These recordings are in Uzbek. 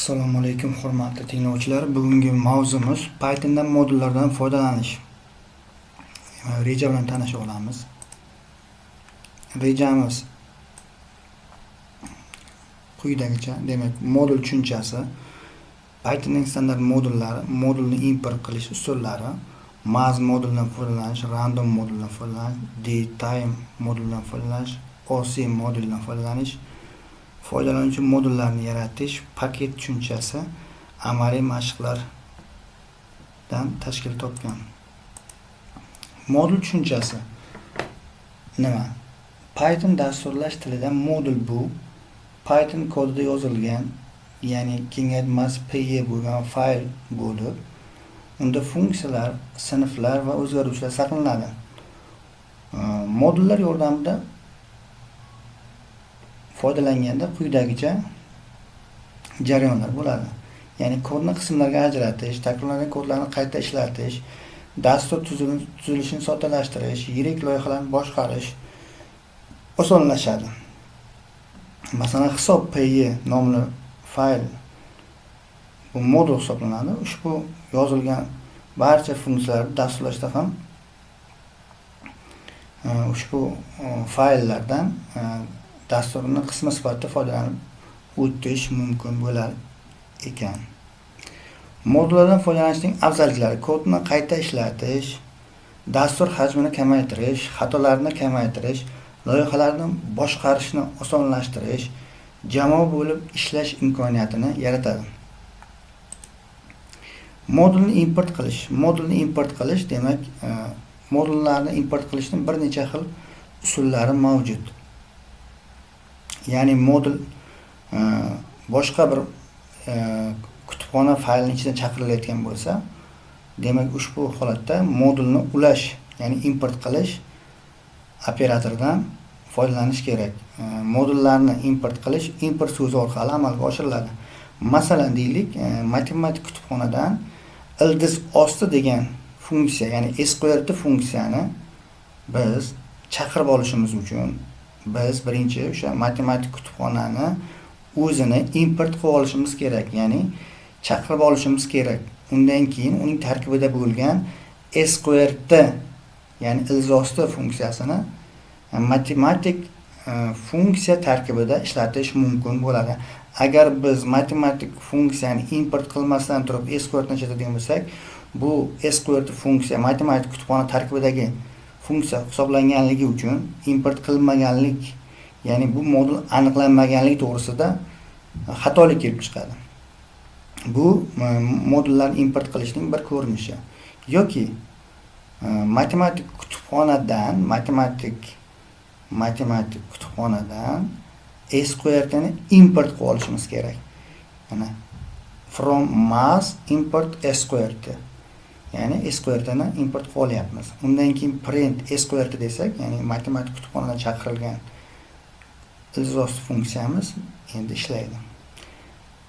Assalomu alaykum, hurmatli tinglovchilar. Bugungi mavzumiz Pythonda modullardan foydalanish. Reja bilan tanishib olamiz. Rejamiz quyidagicha. Demak, modul tushunchasi, Pythonning standart modullari, modulni import qilish usullari, math modulidan foydalanish, random modulidan foydalanish, datetime modulidan foydalanish, OS modulidan foydalanish, foydalanuvchi modullarni yaratish, paket tushunchasi, amaliy mashqlardan tashkil topgan. Modul tushunchasi nima? Python dasturlash tilida modul bu Python kodida yozilgan, ya'ni kengaytmasi py bo'lgan fayl bo'lib, unda funksiyalar, sinflar va o'zgaruvchilar saqlanadi. Modullar yordamida foydalanganda quyidagicha jarayonlar bo'ladi. Ya'ni kodni qismlarga ajratish, takrorlangan kodlarni qayta ishlatish, dastur tuzilishini soddalashtirish, yirik loyihalarni boshqarish osonlashadi. Masalan, hisob py nomli fayl bu modul hisoblanadi. Ushbu yozilgan barcha funksiyalarni dasturlashda ham ushbu fayllardan dasturni qismi sifatida foydalanib o'tish mumkin bo'lar ekan. Modullardan foydalanishning afzalliklari: kodni qayta ishlatish, dastur hajmini kamaytirish, xatolarni kamaytirish, loyihalarni boshqarishni osonlashtirish, jamoa bo'lib ishlash imkoniyatini yaratadi. Modulni import qilish. Modulni import qilish, demak, modullarni import qilishning bir necha xil usullari mavjud. Ya'ni modul boshqa bir kutubxona faylini ichidan chaqirilayotgan bo'lsa, demak, ushbu holatda modulni ulash, ya'ni import qilish operatoridan foydalanish kerak. Modullarni import qilish import so'zi orqali amalga oshiriladi. Masalan, deylik, matematik kutubxonadan ildiz osti degan funksiya, ya'ni sqrt funksiyani biz chaqirib olishimiz uchun biz birinchi o'sha matematik kutubxonani o'zini import qilib olishimiz kerak, ya'ni chaqirib olishimiz kerak. Undan keyin uning tarkibida bo'lgan sqrt, ya'ni ildiz osti funksiyasini matematik funksiya tarkibida ishlatish mumkin bo'ladi. Agar biz matematik funksiyani import qilmasdan turib sqrtni ishlatadigan bo'lsak, bu sqrt funksiya matematik kutubxona tarkibidagi funksiya hisoblanganligi uchun import qilinmaganlik, ya'ni bu modul aniqlanmaganligi to'g'risida xatolik kelib chiqadi. Bu modullarni import qilishning bir ko'rinishi. Yoki matematik kutubxonadan sqrtni import qilib olishimiz kerak. Mana, from math import sqrt, ya'ni sqrtni import qilib olyapmiz. Undan keyin print sqrt desak, ya'ni matematik kutubxonadan chaqirilgan ildiz funksiyamiz endi ishlaydi.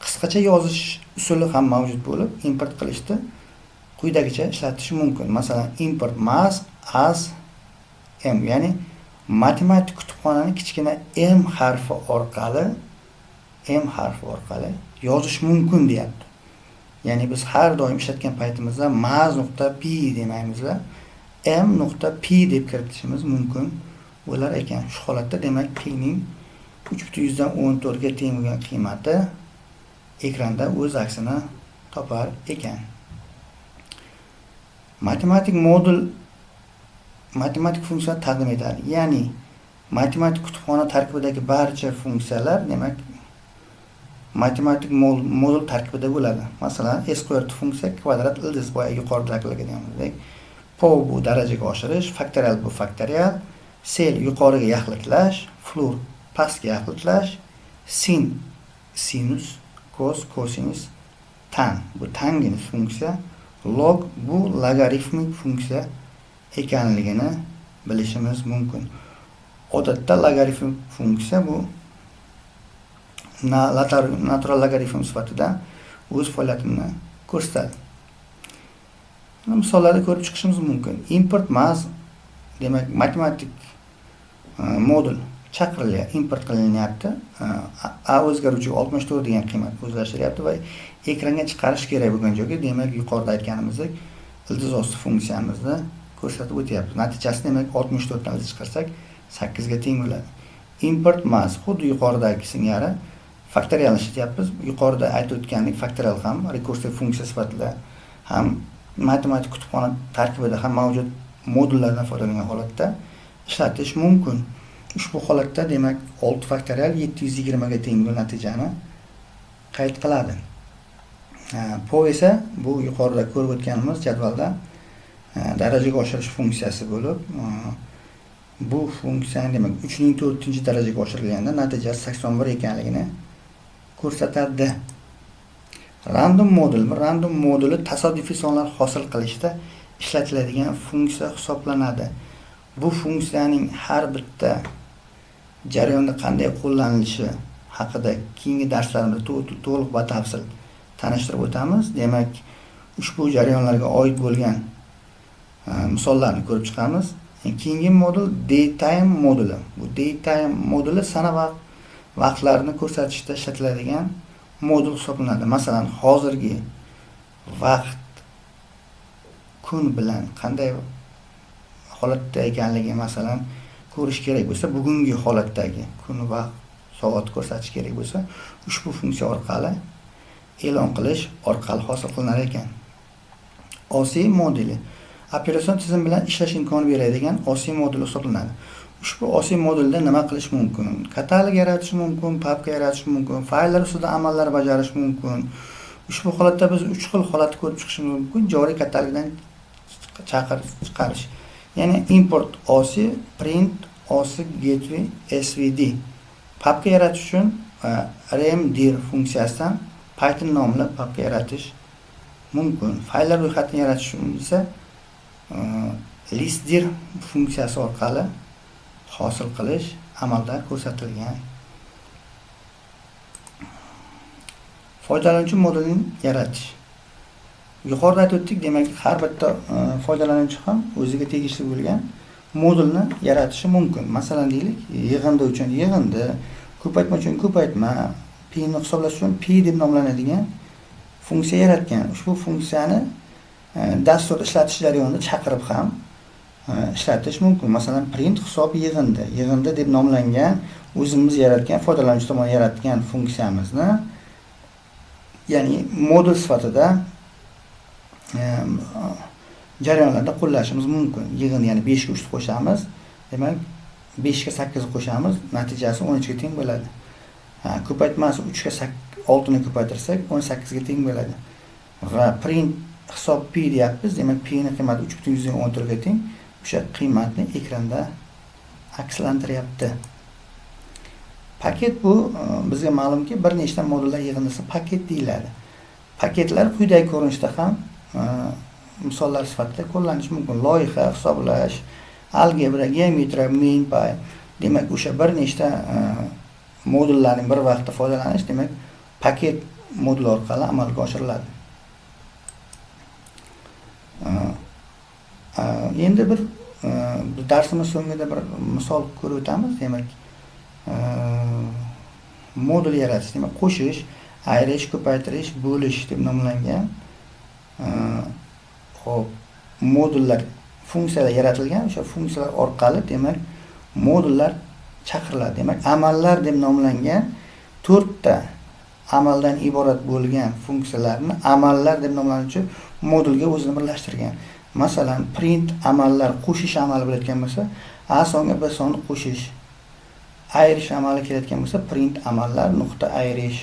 Qisqacha yozish usuli ham mavjud bo'lib, import qilishda quyidagicha ishlatish mumkin. Masalan, import math as m, ya'ni matematik kutubxonani kichkina m harfi orqali, m harfi orqali yozish mumkin deyapti. Ya'ni biz har doim ishlatgan paytimizda math nuqta p demaymizda, m nuqta p deb kiritishimiz mumkin bo'lar ekan. Shu holatda, demak, pning 3,14 ga teng bo'lgan qiymati ekranda o'z aksini topar ekan. Matematik modul matematik funksiya taqdim etadi. Ya'ni matematik kutubxona tarkibidagi barcha funksiyalar, demak, matematik modul tarkibida bo'ladi. Masalan, sqrt funksiya kvadrat ildiz, boya yuqoridagilarga, pow bu darajaga oshirish, faktorial bu faktorial, ceil yuqoriga yaxlitlash, floor pastga yaxlitlash, sin sinus, cos kosinus, tan bu tangens funksiya, log bu logarifmik funksiya ekanligini bilishimiz mumkin. Odatda logarifm funksiya bu natural logaritm sifatida o'z faoliyatini ko'rsatadi. Misollarda ko'rib chiqishimiz mumkin. Import math, demak, matematik modul chaqirilyapti, import qilinyapti. A o'zgaruvchi 64 degan qiymat o'zlashtiryapti va ekranga chiqarish kerak bo'lgan joyga, demak, yuqorida aytganimizdek, ildiz osti funksiyamizni ko'rsatib o'tyapti. Natijasi demak 64 dan ildiz chiqarsak 8 ga teng bo'ladi. Import math xuddi yuqoridagi singari faktorial ishlatyapmiz. Yuqorida aytib o'tgandek, faktorial ham rekursiv funksiya sifatida ham matematik kutubxona tarkibida ham mavjud modullardan foydalangan holatda ishlatish mumkin. Ushbu holatda demak 6 faktorial 720 ga teng bo'lgan natijani qayd qiladi. Pow esa bu yuqorida ko'rib o'tganimiz jadvalda darajaga oshirish funksiyasi bo'lib, bu funksiyani demak 3 ning 4-darajaga oshirilganda natijasi 81 ekanligini ko'rsatadi. Random modul. Random moduli tasodifiy sonlar hosil qilishda ishlatiladigan funksiya hisoblanadi. Bu funksiyaning har bitta jarayonda qanday qo'llanilishi haqida keyingi darslarimizda to'liq batafsil tanishtirib o'tamiz. Demak, ushbu jarayonlarga oid bo'lgan misollarni ko'rib chiqamiz. Keyingi modul datetime moduli. Bu datetime moduli sana vaqtlarni ko'rsatishda ishlatiladigan modul hisoblanadi. Masalan, hozirgi vaqt kun bilan qanday holatda ekanligi, masalan, ko'rish kerak bo'lsa, bugungi holatdagi kun, vaqt, soat ko'rsatish kerak bo'lsa, ushbu funksiya orqali e'lon qilish orqali hosil qilinar ekan. OS moduli operatsion tizim bilan ishlash imkoni beradigan OS moduli hisoblanadi. Ushbu OS modulida nima qilish mumkin? Katalog yaratish mumkin, papka yaratish mumkin, fayllar ustida amallar bajarish mumkin. Ushbu holatda biz uch xil holatni ko'rib chiqishimiz mumkin. Joriy katalogdan chaqir chiqarish. Ya'ni import OS, print OS gateway SWD. Papka yaratish uchun rmdir funksiyasidan Python nomli papka yaratish mumkin. Fayllar ro'yxatini yaratish uchun esa listdir funksiyasi orqali hosil qilish amalda ko'rsatilgan. Foydalanuvchi modulini yaratish. Yuqorida aytib o'tdik, demak, har bitta foydalanuvchi ham o'ziga tegishli bo'lgan modulni yaratishi mumkin. Masalan, deylik, yig'indi uchun yig'indi, ko'paytma uchun ko'paytma, pi ni hisoblash uchun pi deb nomlanadigan funksiya yaratgan. Ushbu funksiyani dastur ishlatish jarayonida chaqirib ham ishlatish mumkin. Masalan, print hisob yig'indi, yig'indi deb nomlangan o'zimiz yaratgan, foydalanuvchi tomonidan yaratgan funksiyamizni, ya'ni modul sifatida jarayonlarda qo'llashimiz mumkin. Yig'indi, ya'ni 5 ga 3 qo'shamiz, demak 5 ga 8 qo'shamiz, natijasi 13 ga teng bo'ladi. Ko'paytmasi 3 ga 6 ni ko'paytirsak 18 ga teng bo'ladi. Va print hisob pi deyapmiz, demak pi ni qiymati 3.14 ga teng, o'sha qiymatni ekranda akslantiryapti. Paket bu bizga ma'lumki, bir nechta modullar yig'indisi paket deyiladi. Paketlar quyidagi ko'rinishda ham misollar sifatida qo'llanishi mumkin. Loyiha, hisoblash, algebra, geometriya, main.py. Demak, o'sha bir nechta modullarning bir vaqtda foydalanish, demak, paket moduli orqali amalga oshiriladi. Endi bir darsimiz so'ngida bir misol ko'rib o'tamiz. Demak, modul yaratish, demak, qo'shish, ayirish, ko'paytirish, bo'lish deb nomlangan. Xo'p, modullar, funksiyalar yaratilgan, o'sha funksiyalar orqali, demak, modullar chaqiriladi. Demak, amallar deb nomlangan to'rtta amaldan iborat bo'lgan funksiyalarni amallar deb nomlanuvchi modulga o'zini birlashtirgan. Masalan, print amallar qo'shish amali bo'layotgan bo'lsa, A songa B sonni qo'shish. Ayirish amali kelayotgan bo'lsa, print amallar nuqta ayirish.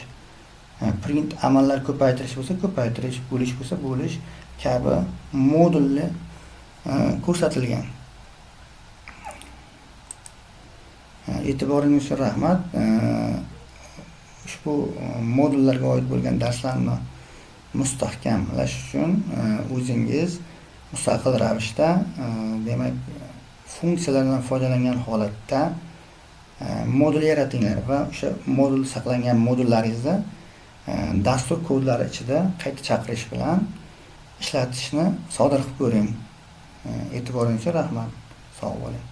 Print amallar ko'paytirish bo'lsa, ko'paytirish, bo'lish bo'lsa, bo'lish kabi modulli ko'rsatilgan. E'tiboringiz uchun rahmat. Ushbu modullarga oid bo'lgan darslarni mustahkamlash uchun o'zingiz mustaqil ravishda, demak, funksiyalardan foydalangan holatda modul yaratinglar va o'sha modul saqlangan modullaringizni dastur kodlari ichida qayta chaqirish bilan ishlatishni sodir qilib ko'ring. E'tiboringiz uchun rahmat. Sog' bo'ling.